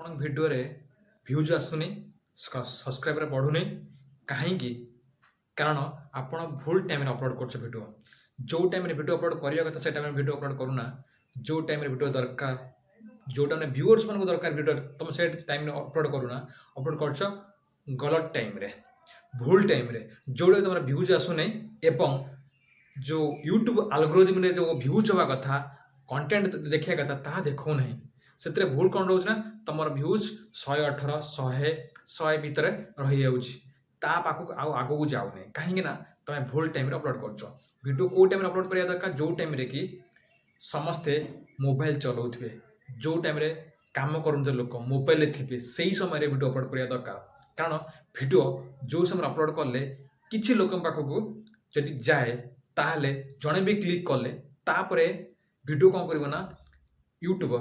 ଆପଣଙ୍କ ଭିଡ଼ିଓରେ ଭ୍ୟୁଜ୍ ଆସୁନି, ସବସ୍କ୍ରାଇବର ବଢ଼ୁନି। କାହିଁକି? କାରଣ ଆପଣ ଭୁଲ ଟାଇମ୍ରେ ଅପଲୋଡ଼ କରୁଛ ଭିଡ଼ିଓ। ଯେଉଁ ଟାଇମ୍ରେ ଭିଡ଼ିଓ ଅପଲୋଡ଼ କରିବା କଥା, ସେ ଟାଇମ୍ରେ ଭିଡ଼ିଓ ଅପଲୋଡ଼ କରୁନା। ଯେଉଁ ଟାଇମ୍ରେ ଭିଡ଼ିଓ ଦରକାର, ଯେଉଁ ଟାଇମ୍ରେ ଭିଉଅର୍ସ ମାନଙ୍କୁ ଦରକାର ଭିଡ଼ିଓ, ତୁମେ ସେ ଟାଇମ୍ରେ ଅପଲୋଡ଼ କରୁନା। ଅପଲୋଡ଼ କରୁଛ ଗଲତ ଟାଇମ୍ରେ, ଭୁଲ ଟାଇମ୍ରେ, ଯେଉଁଟା ତୁମର ଭ୍ୟୁଜ୍ ଆସୁନାହିଁ ଏବଂ ଯେଉଁ ୟୁଟ୍ୟୁବ୍ ଆଲଗୋରିଦମରେ ଯେଉଁ ଭ୍ୟୁଜ୍ ହେବା କଥା, କଣ୍ଟେଣ୍ଟ ଦେଖିବା କଥା, ତାହା ଦେଖାଉନାହିଁ। ସେଥିରେ ଭୁଲ କ'ଣ ରହୁଛି ନା, ତୁମର ଭ୍ୟୁଜ୍ 118, 100, 100 ଭିତରେ ରହିଯାଉଛି, ତା ପାଖକୁ ଆଉ ଆଗକୁ ଯାଉନି। କାହିଁକି ନା ତୁମେ ଭୁଲ ଟାଇମ୍ରେ ଅପଲୋଡ଼ କରୁଛ ଭିଡ଼ିଓ। କେଉଁ ଟାଇମ୍ରେ ଅପଲୋଡ଼ କରିବା ଦରକାର? ଯେଉଁ ଟାଇମ୍ରେ କି ସମସ୍ତେ ମୋବାଇଲ ଚଲାଉଥିବେ, ଯେଉଁ ଟାଇମ୍ରେ କାମ କରୁନଥିବେ ଲୋକ, ମୋବାଇଲରେ ଥିବେ, ସେଇ ସମୟରେ ଭିଡ଼ିଓ ଅପଲୋଡ଼ କରିବା ଦରକାର। କାରଣ ଭିଡ଼ିଓ ଯେଉଁ ସମୟରେ ଅପଲୋଡ଼ କଲେ କିଛି ଲୋକଙ୍କ ପାଖକୁ ଯଦି ଯାଏ, ତାହେଲେ ଜଣେ ବି କ୍ଲିକ୍ କଲେ, ତାପରେ ଭିଡ଼ିଓ କ'ଣ କରିବ ନା, ୟୁଟ୍ୟୁବ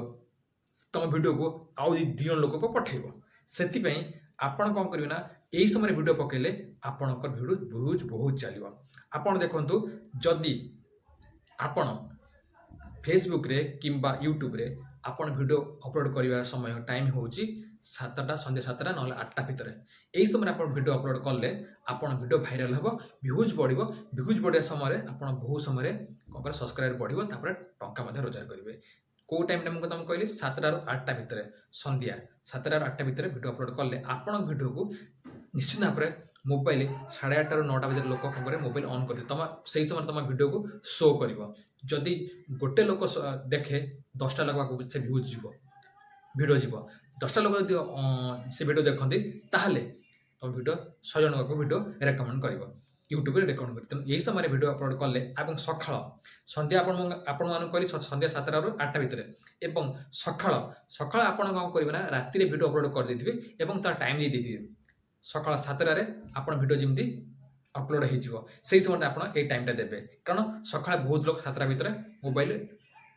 ତୁମ ଭିଡ଼ିଓକୁ ଆଉ ଦୁଇ ଜଣ ଲୋକକୁ ପଠାଇବ। ସେଥିପାଇଁ ଆପଣ କ'ଣ କରିବେ ନା, ଏଇ ସମୟରେ ଭିଡ଼ିଓ ପକାଇଲେ ଆପଣଙ୍କର ଭିଡ଼ିଓ ଭ୍ୟୁଜ୍ ବହୁତ ଚାଲିବ। ଆପଣ ଦେଖନ୍ତୁ, ଯଦି ଆପଣ ଫେସବୁକ୍ରେ କିମ୍ବା ୟୁଟ୍ୟୁବରେ ଆପଣ ଭିଡ଼ିଓ ଅପଲୋଡ଼ କରିବା ସମୟ ଟାଇମ୍ ହେଉଛି 7ଟା, ସନ୍ଧ୍ୟା 7ଟା ନହେଲେ 8ଟା ଭିତରେ। ଏହି ସମୟରେ ଆପଣ ଭିଡ଼ିଓ ଅପଲୋଡ଼ କଲେ ଆପଣ ଭିଡ଼ିଓ ଭାଇରାଲ୍ ହେବ, ଭ୍ୟୁଜ୍ ବଢ଼ିବ। ଭ୍ୟୁଜ୍ ବଢ଼ିବା ସମୟରେ ଆପଣ ବହୁତ ସମୟରେ କ'ଣ କରିବେ? ସବସ୍କ୍ରାଇବ୍ ବଢ଼ିବ, ତାପରେ ଟଙ୍କା ମଧ୍ୟ ରୋଜଗାର କରିବେ। କେଉଁ ଟାଇମ୍ଟା ମୁଁ ତୁମକୁ କହିଲି? 7ଟାରୁ 8ଟା ଭିତରେ, ସନ୍ଧ୍ୟା 7ଟାରୁ 8ଟା ଭିତରେ ଭିଡ଼ିଓ ଅପଲୋଡ଼ କଲେ ଆପଣଙ୍କ ଭିଡ଼ିଓକୁ ନିଶ୍ଚିତ ଭାବରେ ମୋବାଇଲ 8:30ରୁ 9ଟା ଭିତରେ ଲୋକ କ'ଣ କରିବେ? ମୋବାଇଲ ଅନ୍ କରିଦେବେ। ତମ ସେଇ ସମୟରେ ତୁମ ଭିଡ଼ିଓକୁ ଶୋ କରିବ। ଯଦି ଗୋଟେ ଲୋକ ଦେଖେ, 10ଟା ଲୋକ ପାଖକୁ ସେ ଭ୍ୟୁଜ୍ ଯିବ, ଭିଡ଼ିଓ ଯିବ। 10ଟା ଲୋକ ଯଦି ସେ ଭିଡ଼ିଓ ଦେଖନ୍ତି, ତାହେଲେ ତୁମ ଭିଡ଼ିଓ 100 ଜଣଙ୍କ ପାଖକୁ ଭିଡ଼ିଓ ରେକମେଣ୍ଡ କରିବ, ୟୁଟ୍ୟୁବରେ ରେକମେଣ୍ଡ କରିବ। ତେଣୁ ଏହି ସମୟରେ ଭିଡ଼ିଓ ଅପଲୋଡ଼ କଲେ ଏବଂ ସକାଳ ସନ୍ଧ୍ୟା ଆପଣ ଆପଣମାନଙ୍କୁ କହିଲି, ସନ୍ଧ୍ୟା 7ଟାରୁ 8ଟା ଭିତରେ ଏବଂ ସକାଳ ସକାଳ ଆପଣ କ'ଣ କରିବେ ନା, ରାତିରେ ଭିଡ଼ିଓ ଅପଲୋଡ଼ କରିଦେଇଥିବେ ଏବଂ ତାର ଟାଇମ୍ ଦେଇ ଦେଇଥିବେ। ସକାଳ 7ଟାରେ ଆପଣ ଭିଡ଼ିଓ ଯେମିତି ଅପଲୋଡ଼ ହେଇଯିବ, ସେଇ ସମୟରେ ଆପଣ ଏଇ ଟାଇମ୍ଟା ଦେବେ। କାରଣ ସକାଳେ ବହୁତ ଲୋକ 7ଟା ଭିତରେ ମୋବାଇଲ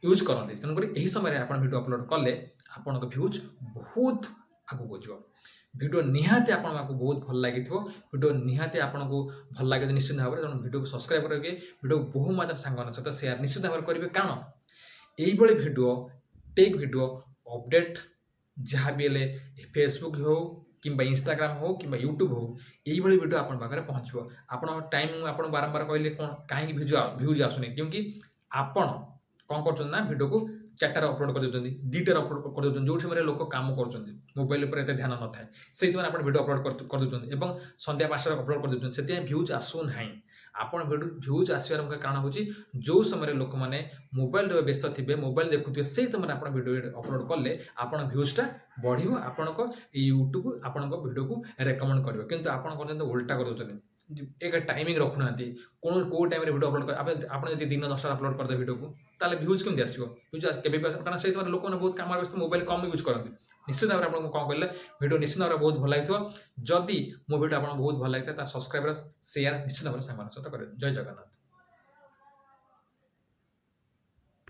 ୟୁଜ୍ କରନ୍ତି। ତେଣୁକରି ଏହି ସମୟରେ ଆପଣ ଭିଡ଼ିଓ ଅପଲୋଡ଼ କଲେ ଆପଣଙ୍କ ଭ୍ୟୁଜ୍ ବହୁତ ଆଗକୁ ଯିବ। ଭିଡ଼ିଓ ନିହାତି ଆପଣଙ୍କୁ ବହୁତ ଭଲ ଲାଗିଥିବ। ଭିଡ଼ିଓ ନିହାତି ଆପଣଙ୍କୁ ଭଲ ଲାଗିବ ନିଶ୍ଚିତ ଭାବରେ। ତେଣୁ ଭିଡ଼ିଓକୁ ସବସ୍କ୍ରାଇବ୍ କରିବେ, ଭିଡ଼ିଓକୁ ବହୁ ମାତ୍ରାରେ ସାଙ୍ଗମାନଙ୍କ ସହିତ ସେୟାର ନିଶ୍ଚିତ ଭାବରେ କରିବେ। କାରଣ ଏଇଭଳି ଭିଡ଼ିଓ, ଟେକ୍ ଭିଡ଼ିଓ ଅପଡ଼େଟ୍ ଯାହା ବି ହେଲେ, ଫେସବୁକ୍ ହେଉ କିମ୍ବା ଇନଷ୍ଟାଗ୍ରାମ ହେଉ କିମ୍ବା ୟୁଟ୍ୟୁବ୍ ହେଉ, ଏଇଭଳି ଭିଡ଼ିଓ ଆପଣଙ୍କ ପାଖରେ ପହଞ୍ଚିବ। ଆପଣ ଟାଇମ୍ ମୁଁ ଆପଣ ବାରମ୍ବାର କହିଲେ କ'ଣ, କାହିଁକି ଭ୍ୟୁଜ୍ ଆସୁନି? କ୍ୟୁଁକି ଆପଣ କ'ଣ କରୁଛନ୍ତି ନା, ଭିଡ଼ିଓକୁ 4ଟାରେ ଅପଲୋଡ଼ କରିଦେଉଛନ୍ତି, 2ଟାରେ ଅପଲୋଡ଼ କରିଦେଉଛନ୍ତି। ଯେଉଁ ସମୟରେ ଲୋକ କାମ କରୁଛନ୍ତି, ମୋବାଇଲ ଉପରେ ଏତେ ଧ୍ୟାନ ନଥାଏ, ସେଇ ସମୟରେ ଆପଣ ଭିଡ଼ିଓ ଅପଲୋଡ଼ କରିଦେଉଛନ୍ତି ଏବଂ ସନ୍ଧ୍ୟା 5ଟାରେ ଅପଲୋଡ଼ କରିଦେଉଛନ୍ତି। ସେଥିପାଇଁ ଭ୍ୟୁଜ୍ ଆସୁନାହିଁ। ଆପଣ ଭିଡ଼ିଓ ଭ୍ୟୁଜ୍ ଆସିବାର ମୁଖ୍ୟ କାରଣ ହେଉଛି, ଯେଉଁ ସମୟରେ ଲୋକମାନେ ମୋବାଇଲରେ ବ୍ୟସ୍ତ ଥିବେ, ମୋବାଇଲ ଦେଖୁଥିବେ, ସେଇ ସମୟରେ ଆପଣ ଭିଡ଼ିଓ ଅପଲୋଡ଼ କଲେ ଆପଣ ଭ୍ୟୁଜ୍ଟା ବଢ଼ିବ, ଆପଣଙ୍କ ଏଇ ୟୁଟ୍ୟୁବ ଆପଣଙ୍କ ଭିଡ଼ିଓକୁ ରେକମେଣ୍ଡ କରିବ। କିନ୍ତୁ ଆପଣ କରୁଛନ୍ତି, ଓଲଟା କରିଦେଉଛନ୍ତି। ଏକ ଟାଇମିଂ ରଖୁନାହାନ୍ତି, କେଉଁ ଟାଇମ୍ରେ ଭିଡ଼ିଓ ଅପଲୋଡ଼ କରି ଆପଣ ଯଦି ଦିନ 10ଟାରେ ଅପଲୋଡ଼ କରିଦେବେ ଭିଡ଼ିଓକୁ, ତାହେଲେ ଭ୍ୟୁଜ୍ କେମିତି ଆସିବ? ଭ୍ୟୁଜ୍ କେବେ ବି ଆସିବ, କାରଣ ସେଇ ସମୟରେ ଲୋକମାନେ ବହୁତ କାମରେ ବ୍ୟସ୍ତ, ମୋବାଇଲ କମ୍ ୟୁଜ୍ କରନ୍ତି। ନିଶ୍ଚିତ ଭାବରେ ଆପଣଙ୍କୁ କ'ଣ କହିଲେ, ଭିଡ଼ିଓ ନିଶ୍ଚିତ ଭାବରେ ବହୁତ ଭଲ ଲାଗିଥିବ। ଯଦି ମୋ ଭିଡ଼ିଓ ଆପଣଙ୍କୁ ବହୁତ ଭଲ ଲାଗିଥାଏ, ତା ସବସ୍କ୍ରାଇବର, ସେୟାର ନିଶ୍ଚିତ ଭାବରେ ସାଙ୍ଗମାନଙ୍କ ସହିତ କରିବେ। ଜୟ ଜଗନ୍ନାଥ।